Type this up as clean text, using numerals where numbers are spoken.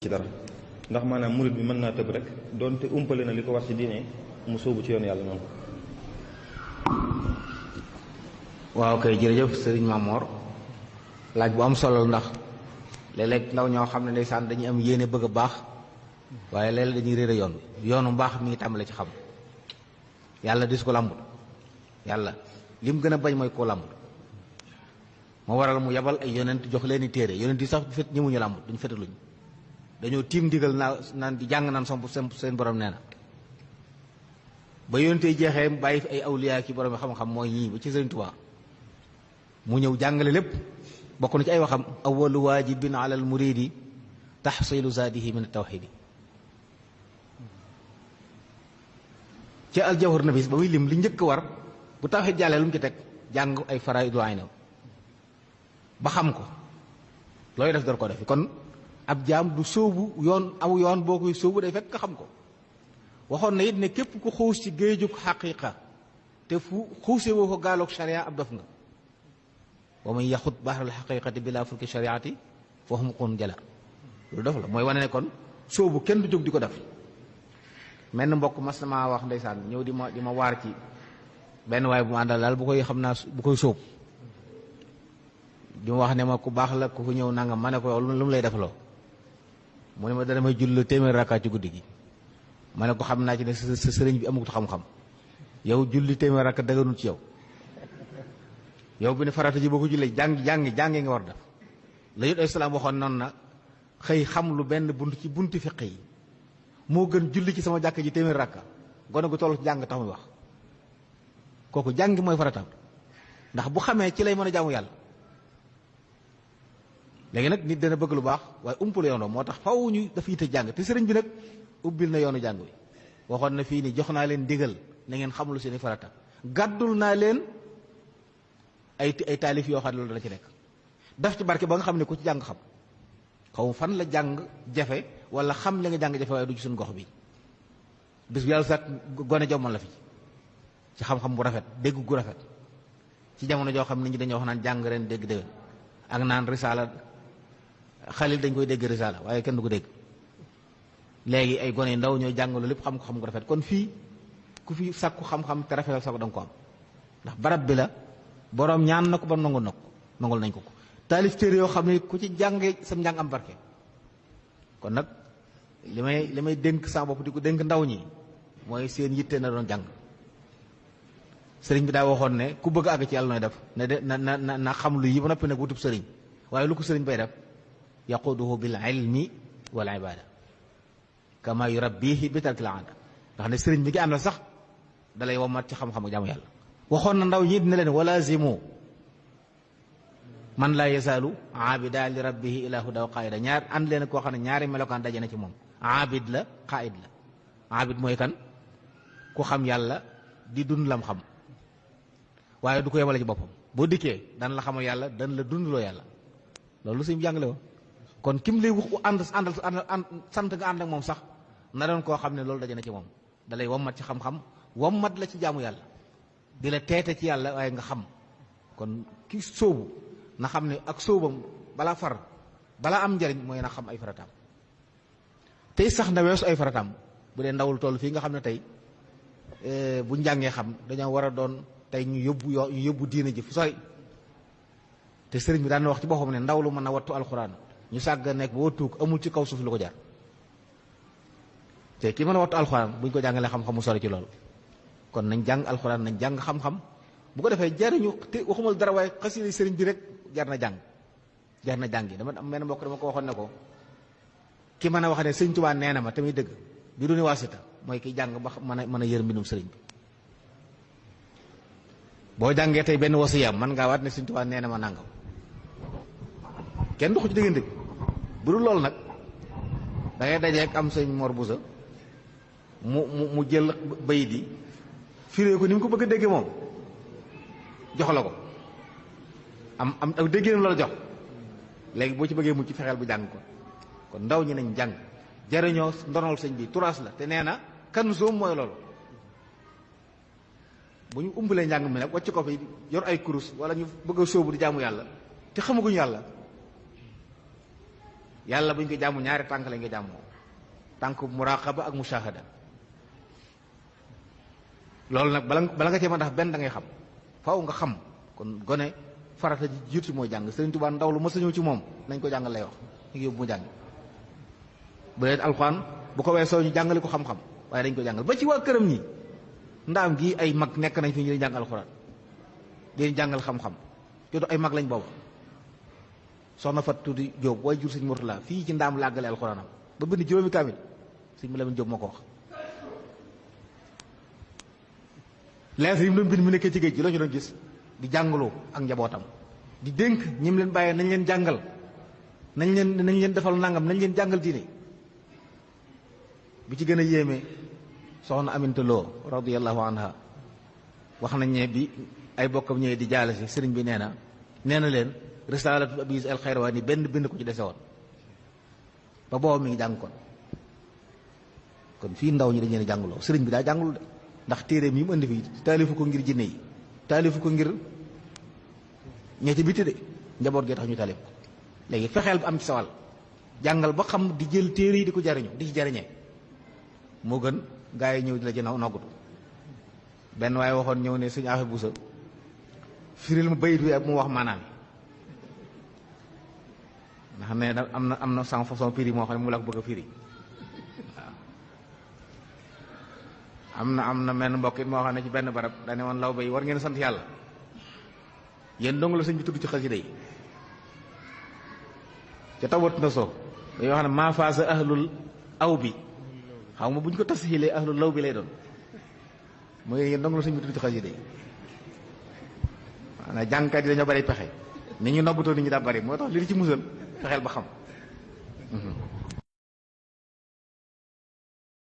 ci dara ndax maanaam murid bi mën naa tëb rek doonte umpale na li ko war ci diine mu sóobu ci yoon yàlla noonu. waaw kay jërëjëf sëriñ Mamor laaj bu am solo ndax léeg-léeg ndaw ñoo xam ne ndeysaan dañuy am yéene bëgg a baax waaye léeg-léeg dañuy réere yoon bi yoonu mbaax mi ngi tàmbale ci xam yàlla dis ko làmbut yàlla li mu gën a bañ mooy koo làmbut moo waral mu yabal ay yonent jox leen i téere yonent yi sax fet ñëmuñu làmbut duñ fetaluñ dañoo tiim ndigal naan di jàng naan seen borom nee na ba yonent yi jeexee bàyyi fi ay awliya ki borom xam-xam mooy ñii ba ci Sëriñ Tuubaa mu ñëw jàngale lépp bokk na ci ay waxam awalu waajibin ala al muridi taxsilu zaadihi min tawxidi ci aljawhar nafis ba muy lim li njëkk war bu tawxid jàllee lu mu ci teg jàng ay faraidul ayna ba xam ko looy def door ko def kon ab jaam du sóobu yoon aw yoon boo koy sóobu day fekk nga xam ko waxoon na it ne képp ku xuus ci géejug xaqiqa te fu xuuse woo ko gaaloog sharia ab dof nga wa man yaxut bahral xaqiqati bila fulki shariati fa humqun jala loolu dof la mooy wane ne kon sóobu kenn du jóg di ko def menn mbokk mas na maa wax ndeysaan ñëw di ma waar ci benn waaye bu ma àndal daal bu koy sóob di ma wax ne ma ku baax la ku fi ñëw nangam ma ne ko lu mu lay defaloo mu ne ma dana may julli téeméer rakkaa ci guddi gi ma ne ko xam naa ci ne sa sëriñ bi amugut xam-xam yow julli téeméer rakka daganul ci yow bi ne farata ji boo ko jullee jàngi nga war def la yut ay salaam waxoon noonu na xëy xam lu benn bunt ci bunti fiq yi moo gën julli ci sama jàkk ji téeméer rakka gone gu toll jàng tax muy wax kooku jàngi mooy farataam ndax bu xamee ci lay mën a jaamu yàlla léegi nag nit dana bëgg lu baax waaye umpul yoonoo moo tax faw ñu dafa yite jàng te sëriñ bi nag ubbil na yoonu jàng wi waxoon na fii ni jox naa leen digal na ngeen xamlu seeni farata gàddul naa leen ay taalif yoo xam ne loolu dana ci nekk daf ci barke ba nga xam ne ku ci jàng xam xaw fan la jàng jafe wala xam li nga jàng jafe waaye du ci suñu gox bi bis bu yàlla sax gone jommal la fi ci xam-xam bu rafet dégg gu rafet ci jamono joo xam nit ñi dañoo wax naan jàng ren dégg déwén ak naan risaala xalil dañ koy dégg risaala waaye kenn du ko dégg léegi ay gone ndaw ñooy jàng loolu lépp xam ko xam gu rafet kon fii ku fi sàkku xam-xam te rafetal sax da nga ko am ndax barab bi la boroom ñaan na ko ba nangul nañ ko taalif téere yoo xam ne ku ci jàngee sam njàng am barke kon nag li may dénk sama bopp di ko dénk ndaw ñi mooy seen yitte na doon jàng sëriñ bi daa waxoon ne ku bëgg àgg ci yàlla nooy def ne de na xam lu yi ba noppi nag wutub sëriñ waaye lu ko sëriñ bay def yaquduhu bil ilmi wal ibada kama yurabbihi bi tarkil aada ndax ne sëriñ bi ngi àndal sax dalay womat ci xam-xam ak jaamu yàlla waxoon na ndaw ñi dina leen walazimu man laa yazaalu aabida li rabbihi ila huda wa qaida ñaar ànd leen koo xam ne ñaari melokaan daje na ci moom aabid la qaid la aabid mooy kan ku xam yàlla di dund lam xam waaye du ko yemale ci boppam boo dikkee dan la xamal yàlla dan la dundloo yàlla loolu suñu jàngale woon kon kim lay wax ànd sant nga ànd ak moom sax na doon koo xam ne loolu daje na ci moom dalay wommat ci xam-xam wommat la ci jaamu yàlla di la teete ci yàlla waaye nga xam kon ki sóobu na xam ne ak sóobam balaa am njariñ mooy na xam ay farataam tey sax na weesu ay farataam bu dee ndawul toll fii nga xam ne tey bu njàngee xam dañoo war a doon tey ñu yóbbu diina ji fu sori te sëriñ bi daan na wax ci boppam ne ndaw lu mën a wattu alxuraan ñu sàgg nekk ba wattu amul ci kaw suuf lu ko jar te ki mën a wattu alxuraan buñ ko jàngalee xam-xam mu sori ci loolu kon nañ jàng alxuraan nañ jàng xam-xam bu ko defee jariñu te waxumal dara waaye xasida sëriñ bi rek jar na jàng dama am benn mbokk dama ko waxoon ne ko ki mën a wax ne sëriñ Tuubaa nee na ma tamit dëgg bi du ni waasita mooy ki jàng ba mën a yër mbindum sëriñ bi boo jàngee tey benn wasiyam man ngaa waat ne sëriñ Tuubaa nee na ma nàngam kenn doxu ci diggante bi bu dul loolu nag da ngay dajeek am sëñ Mor Boussa mu jël bayit yi firee ko ni mu ko bëgg a dégge moom jox la ko am déggee na la jox léegi boo ci bëggee mucc fexeel bu jàng ko kon ndaw ñi nañ jàng jariñoo ndonol sëñ bi turaas la te nee na kan soom mooy loolu bu ñu umbalee njàng mi nag wàcc ko fi yor ay kurus wala ñu bëgg a sóobu di jaamu yàlla te xamaguñu yàlla yàlla bu ñu ko jàmm ñaari tànk lañ ko jàmmoo tànk muraqaba ak mushahada loolu nag bala nga cee mën a def benn da ngay xam faaw nga xam kon gone farata ji jiitu mooy jàng Sëriñ Tuubaa ndaw lu mës a ñëw ci moom nañ ko jàngal lay wax ñu ngi yóbbu mu jàng bu leen alxuraan bu ko weesoo ñu jàngale ko xam-xam waaye dañ ko jàngal ba ci waa këram ñi ndaam gi ay mag nekk nañ fi ñu leen jàng alxuraan di leen jàngal xam-xam te ay mag lañ boobu soxna Fat Tuuti Jóob waaye jur sëñ Murtala fii ci ndaam làggale alxuraanam ba bind juróomi kaamil sëñ mu Lamin Jóob moo ko wax lettre yi mu doon bind mu nekkee ci géej gi loo ñu doon gis di jàngaloo ak njabootam di dénk ñim leen bàyyee nañ leen jàngal nañ leen defal nangam nañ leen jàngal diine bi ci gën a yéeme soxna Aminta Lo radiyallahu anha wax nañ ne bi ay bokkam ñëwee di jaale si sëriñ bi nee na leen risalatu abis el xayrawaani benn bind ko ci dese woon ba booba mi ngi jàng kon fii ndaw ñi dañ leen jàngaloo sëriñ bi daa jàngul de ndax téere mi mu indi fii taalifu ko ngir jinne yi taalifu ko ngir ñee ci bitti de njaboot gee tax ñu taalif ko léegi fexeel ba am ci sawal jàngal ba xam di jël téere yi di ko jariñu di ci jariñee moo gën gaa yi ñëw di la jënaw noggatu benn waaye waxoon ñëw ne suñu affaire bu sa firil mu bayit wi ak mu wax maanaam nga xam ne am na sans façon firi moo xam ne mu la ko bëgg a firi waaw am na menn mbokk it moo xam ne ci benn barab dane woon law bay war ngeen sant yàlla yéen dong la sëñ bi tudd ci xasida yi ca tawat na soo dañoo xam ne maa faasa ahlul aw bi xaw ma bu ñu ko tasxiilee ahlul law bi lay doon mooy yéen dong la sëñ bi tudd ci xasida yi maanaam jàngkat yi dañoo bari pexe ni ñu nobbatoo nit ñi daa bari moo tax li ci musal fexeel ba xam